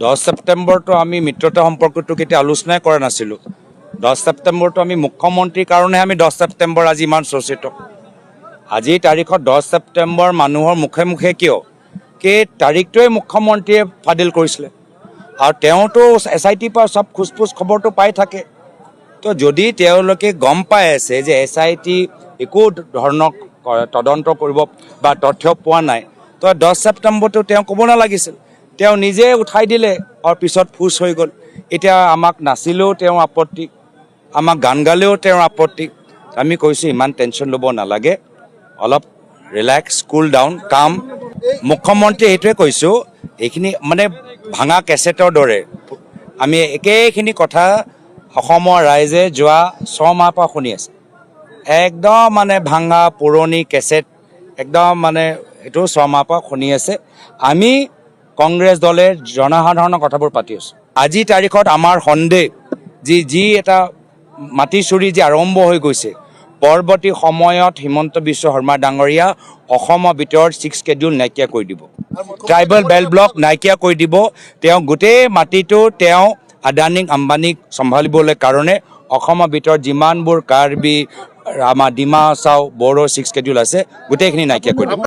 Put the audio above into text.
10 ছেপ্টেম্বৰটো আমি মিত্ৰতা সম্পৰ্কটো কেতিয়া আলোচনাই কৰা নাছিলোঁ। 10 ছেপ্টেম্বৰটো আমি মুখ্যমন্ত্ৰীৰ কাৰণেহে আমি 10 ছেপ্টেম্বৰ আজি ইমান চৰ্চিত। আজিৰ তাৰিখত 10 ছেপ্টেম্বৰ মানুহৰ মুখে মুখে কিয়? কি তাৰিখটোৱে মুখ্যমন্ত্ৰীয়ে ফাদিল কৰিছিলে আৰু তেওঁতো এছআইটিৰ পৰা চব খোজ-পোজ খবৰটো পাই থাকে। তো যদি তেওঁলোকে গম পাই আছে যে এছআইটি একো ধৰণৰ তদন্ত কৰিব বা তথ্য পোৱা নাই, তো 10 ছেপ্টেম্বৰটো তেওঁ ক'ব নালাগিছিল। তেওঁ নিজে উঠাই দিলে আৰু পিছত ফুচ হৈ গ'ল। এতিয়া আমাক নাচিলেও তেওঁৰ আপত্তি, আমাক গান গালেও তেওঁৰ আপত্তি। আমি কৈছোঁ, ইমান টেনশ্যন ল'ব নালাগে, অলপ ৰিলেক্স, কুল ডাউন, কাম। মুখ্যমন্ত্ৰী সেইটোৱে কৈছোঁ, এইখিনি মানে ভাঙা কেছেটৰ দৰে আমি একেখিনি কথা অসমৰ ৰাইজে যোৱা 6 মাহৰ পৰা শুনি আছে। একদম মানে ভাঙা পুৰণি কেছেট, একদম মানে এইটো 6 মাহৰ পৰা শুনি আছে। আমি কংগ্ৰেছ দলে জনসাধাৰণৰ কথাবোৰ পাতি আছোঁ। আজিৰ তাৰিখত আমাৰ সন্দেহ যি যি এটা মাটি চুৰি যি আৰম্ভ হৈ গৈছে, পৰৱৰ্তী সময়ত হিমন্ত বিশ্ব শৰ্মা ডাঙৰীয়া অসমৰ ভিতৰত ছিক্স শ্বেডিউল নাইকিয়া কৰি দিব, ট্ৰাইবেল বেল্ট ব্লক নাইকিয়া কৰি দিব। তেওঁ গোটেই মাটিটো তেওঁ আদানীক, আম্বানীক চম্ভালিবলৈ কাৰণে অসমৰ ভিতৰত যিমানবোৰ কাৰ্বি, আমাৰ ডিমা হাছাও, বড়ো ছিক্স শ্বেডিউল আছে, গোটেইখিনি নাইকিয়া কৰি দিব।